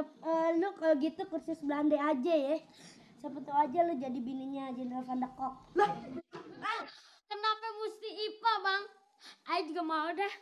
Lu kalau gitu kursus Belanda aja ya. Siapa tahu aja lu jadi bininya Jenderal Van der Kolk. Lah, Kenapa mesti IPA, Bang? Ayo juga mau dah.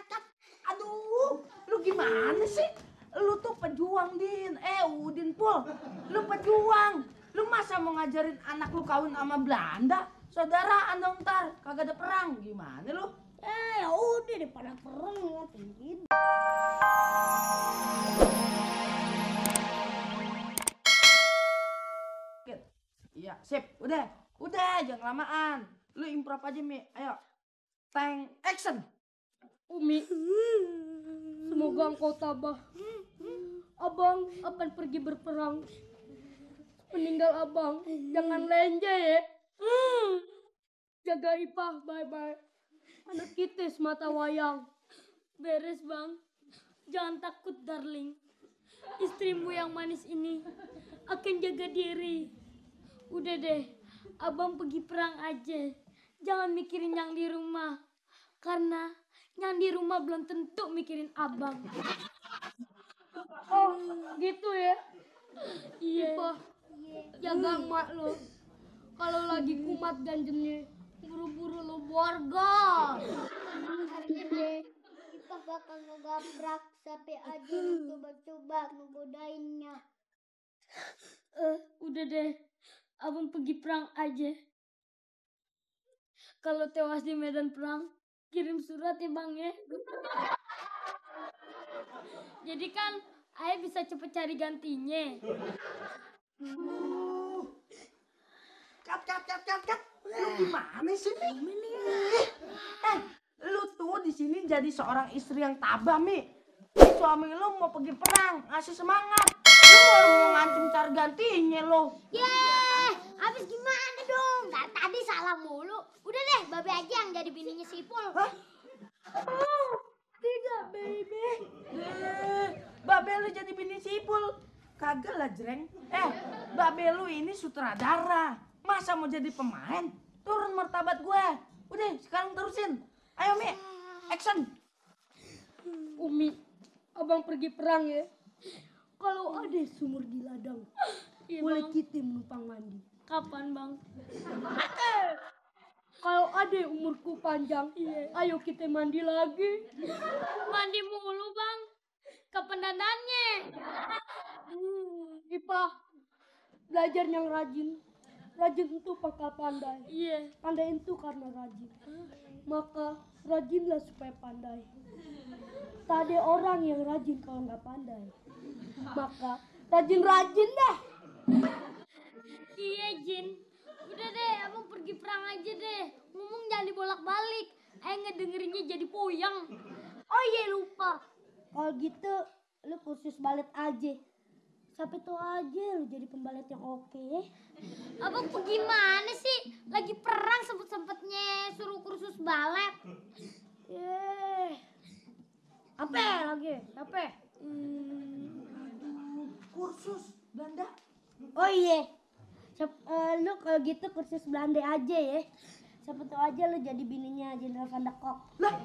kat. Aduh, lu gimana sih? Lu tuh pejuang, Din. Udin Pul. Lu pejuang. Lu masa mau ngajarin anak lu kawin sama Belanda? Saudaraan dong ntar, kagak ada perang. Gimana lu? Ya udah daripada perang ngapain. Iya, sip. Udah, jangan kelamaan. Lu improv aja, Mi. Ayo. Tank action. Umi, semoga engkau tabah. Abang akan pergi berperang. Meninggal abang, jangan lenje ya. Jaga IPA, bye-bye. Anak kita semata wayang. Beres, Bang. Jangan takut, darling. Istrimu yang manis ini akan jaga diri. Udah deh, abang pergi perang aja. Jangan mikirin yang di rumah. Karena yang di rumah belum tentu mikirin abang. Oh, gitu ya? Iya. Jaga emak lo. Kalau lagi kumat ganjennya, buru-buru lo borgol. Kita bakal ngegabrak sampai aja coba-coba ngegodainnya. Udah deh, abang pergi perang aja. Kalau tewas di medan perang, kirim surat ya bang ya. Jadi kan ayah bisa cepet cari gantinya. Kat. Lu gimana sih, Mi? Lu tuh di sini jadi seorang istri yang tabah, Mi. Suami lu mau pergi perang, ngasih semangat. Lu mau ngancem cari gantinya lo. Habis gimana dong? Tadi salah mulu. Udah deh, babe aja yang jadi bininya si Ipul. Tidak, baby. Babe lu jadi bini sipul. Kagak lah, Jreng. Babe lu ini sutradara. Masa mau jadi pemain? Turun martabat gue. Udah, sekarang terusin. Ayo, Mi. Action. Umi, abang pergi perang ya. Kalau ada sumur di ladang, boleh kita menumpang mandi. Kapan bang? Kalau ada umurku panjang, ayo kita mandi lagi. Mandi mulu bang. Kapan dandannya? Ipah, belajar yang rajin. Rajin itu bakal pandai. Pandai itu karena rajin. Maka rajinlah supaya pandai. Tak ada orang yang rajin kalau nggak pandai. Maka rajin-rajin dah. Iya Jin. Udah deh, abang pergi perang aja deh. Ngomong jangan dibolak-balik. Ngedengerinnya jadi poyang. Oh iya lupa. Kalau gitu, lu kursus balet aja. Sampai tahu aja lu jadi pembalet yang oke. Abang gimana sih? Lagi perang sempet-sempetnya suruh kursus balet. Apa lagi? Apa? Kursus Belanda. Oh iya. Lu kalau gitu kursus Belanda aja ya. Siapa tahu aja lu jadi bininya Jenderal Van der Kolk. Lah,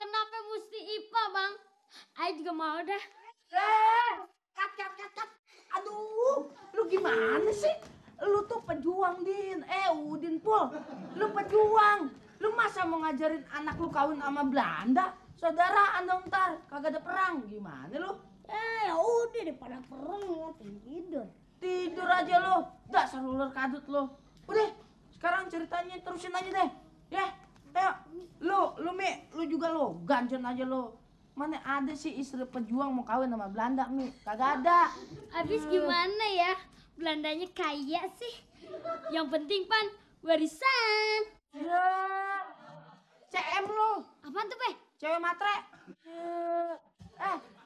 Kenapa mesti IPA bang? Ayo juga mau dah. kat. Aduh, lu gimana sih? Lu tuh pejuang, Din. Udin Pul. Lu pejuang. Lu masa mau ngajarin anak lu kawin sama Belanda? Saudaraan dong ntar, kagak ada perang. Gimana lu? Ya udah daripada perang ngapain tidur. Tidur aja lu. Dasar ular kadut lu. Udah, sekarang ceritanya terusin aja deh. Ya, ayo. Lu Mi, lu juga lu. Ganjen aja lu. Mana ada sih istri pejuang mau kawin sama Belanda, Mi? Kagak ada. Habis gimana ya? Belandanya kaya sih. Yang penting pan warisan. Ya, CM lu. Apaan tuh Pe? Cewek matre.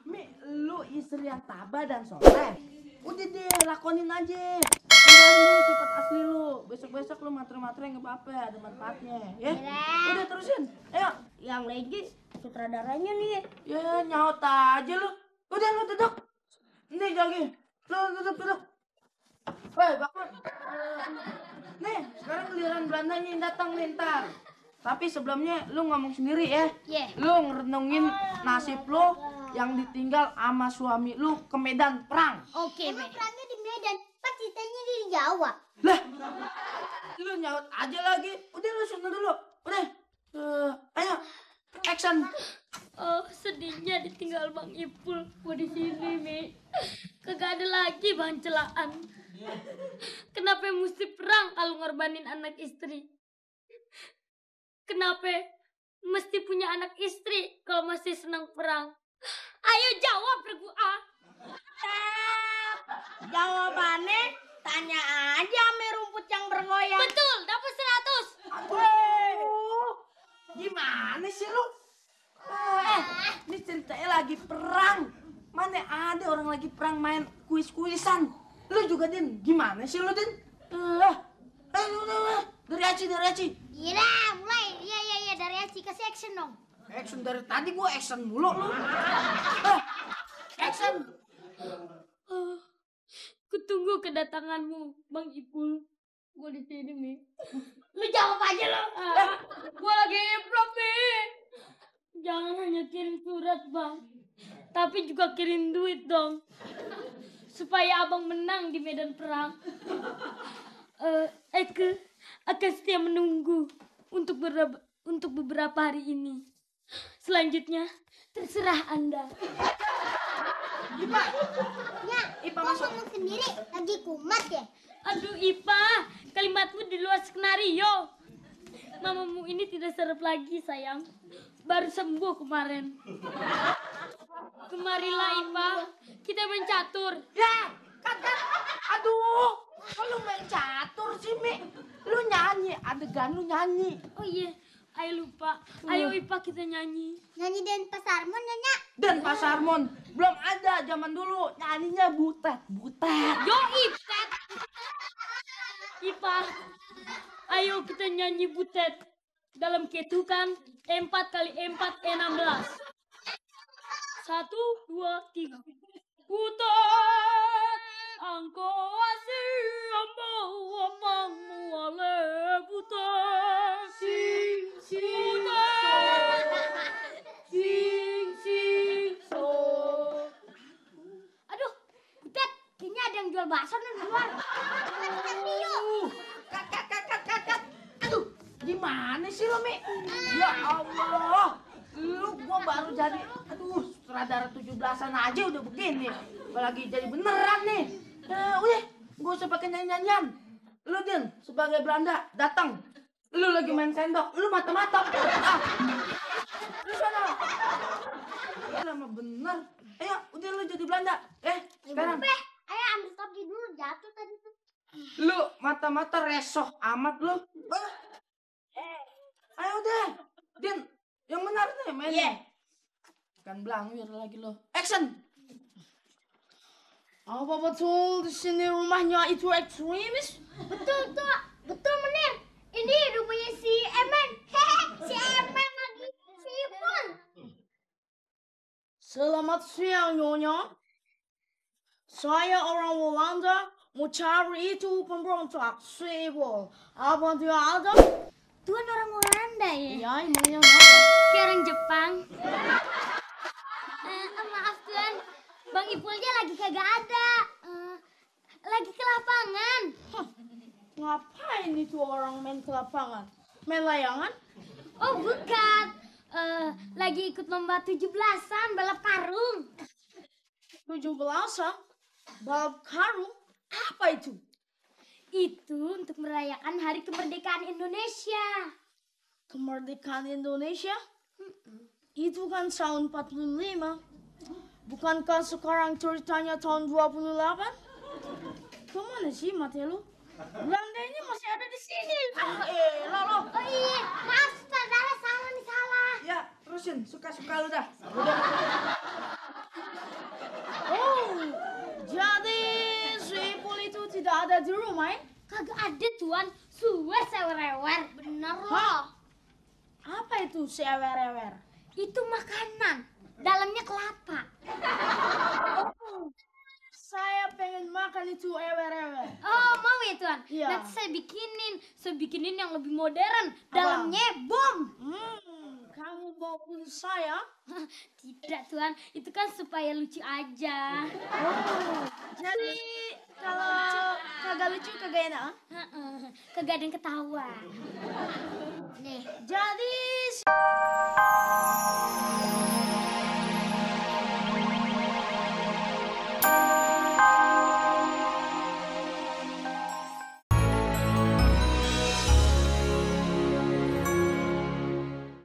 Mi, lu istri yang tabah dan soleh. Udah deh, lakonin aja. Tinggalin dulu sifat asli lu. Besok-besok lu matre-matre nggak apa-apa, ada manfaatnya. Ya, udah terusin. Ayo. Yang lagi sutradaranya nih. Ya, nyaut aja lu. Udah lu duduk. Nih, Jogi. Lu duduk. Woi, bangun. Nih, sekarang giliran Belandanya yang datang nih ntar. Tapi sebelumnya lu ngomong sendiri ya. Yeah. Lu ngerenungin nasib lu yang ditinggal sama suami lu ke medan perang. Oke, Emang perangnya di Medan, pas ceritanya di Jawa. Lah, lu nyaut aja lagi. Udah lu sunat dulu. Udah. Ayo, action. Oh, sedihnya ditinggal Bang Ipul. Gua di sini, Mi. Kagak ada lagi Bang celaan. Kenapa mesti perang kalau ngorbanin anak istri? Kenapa mesti punya anak istri kalau masih senang perang? Ayo jawab regu A. Jawabannya tanya aja sama rumput yang bergoyang. Betul, dapat 100. Aduh, gimana sih lu? Ini ceritanya lagi perang. Mana ada orang lagi perang main kuis-kuisan. Lu juga, Din. Gimana sih lu, Din? Dari Aci. Iya dah, mulai. Iya, dari Aci kasih action dong. Action dari tadi gua action mulu lu. Action. Kutunggu kedatanganmu, Bang Ipul. Gua di sini, Mi. Lu jawab aja lo. Gua lagi improv, Mi. Jangan hanya kirim surat, Bang. Tapi juga kirim duit dong. Supaya abang menang di medan perang. Eke akan setia menunggu untuk beberapa hari ini. Selanjutnya, terserah Anda. Ya, Ipa kok masuk. ngomong sendiri lagi kumat ya? Aduh Ipa, kalimatmu di luar skenario. Mamamu ini tidak serap lagi sayang. Baru sembuh kemarin. Kemarilah Ipa, kita main catur. Ya, kagak. Aduh, kok lu main catur sih, Mi? Lu nyanyi, adegan lu nyanyi. Oh iya, ayo lupa. Ayo Ipa kita nyanyi. Nyanyi dan Pasarmon nyanyi. Dan Pak Sarmon belum ada zaman dulu, nyanyinya butet. Yo Ipet. Ipa, ayo kita nyanyi butet. Dalam ketukan 4 kali 4 16. 1, 2, 3. Butet, angko asih amang muale butet. Sing butet, sing so. Aduh, Butet, kayaknya ada yang jual bakso nih di luar. Kat. Aduh, gimana sih lo, Mi? Ya Allah, gua baru jadi, sutradara 17-an aja udah begini. Apalagi jadi beneran nih. Udah, gak usah pakai nyanyi-nyanyian. Lu, Din, sebagai Belanda, datang. Lu lagi main sendok, lu mata-mata. Lu sana. Lama bener. Ayo, udah lu jadi Belanda. Sekarang. Ayo ambil topi dulu, jatuh tadi tuh. Lu mata-mata resoh amat lu. Ayo udah. Din, yang benar nih mainnya. Kan belangwir lagi lo. Action. Apa betul di sini rumahnya itu ekstremis? Betul tuh, betul Menir. Ini rumahnya si Emen. Si Emen lagi si Ipul. Selamat siang, Nyonya. Saya orang Walanda, mau cari itu pemberontak, Sibol. Apa dia ada? Tuhan orang Walanda ya? Ya, emangnya apa? Kayak orang Jepang. Maaf Tuhan, Bang Ipulnya lagi kagak ada. Lagi ke lapangan. Ngapain itu orang main ke lapangan? Main layangan? Oh bukan, lagi ikut lomba 17-an balap karung. 17-an? Balap karung? Apa itu? Itu untuk merayakan Hari Kemerdekaan Indonesia. Kemerdekaan Indonesia? Itu kan tahun 45. Bukankah sekarang ceritanya tahun 28? Kemana sih mati lu? Belanda ini masih ada di sini. Lo. Oh iya, maaf saudara, salah nih salah. Ya, terusin. Suka-suka lu dah. Oh, jadi si Ipul itu tidak ada di rumah ya? Kagak ada Tuan, suwer sewer-ewer. Bener Hah? loh. Apa itu si ewer-ewer? Itu makanan, dalamnya kelapa. Saya pengen makan itu ewer-ewer. Oh mau ya Tuan? Iya. Nanti saya bikinin yang lebih modern. Dalamnya bom. Kamu mau maupun saya? Tidak Tuan, itu kan supaya lucu aja. Oh, jadi kalau kagak lucu kagak enak? Kagak ada yang ketawa. Nih, jadi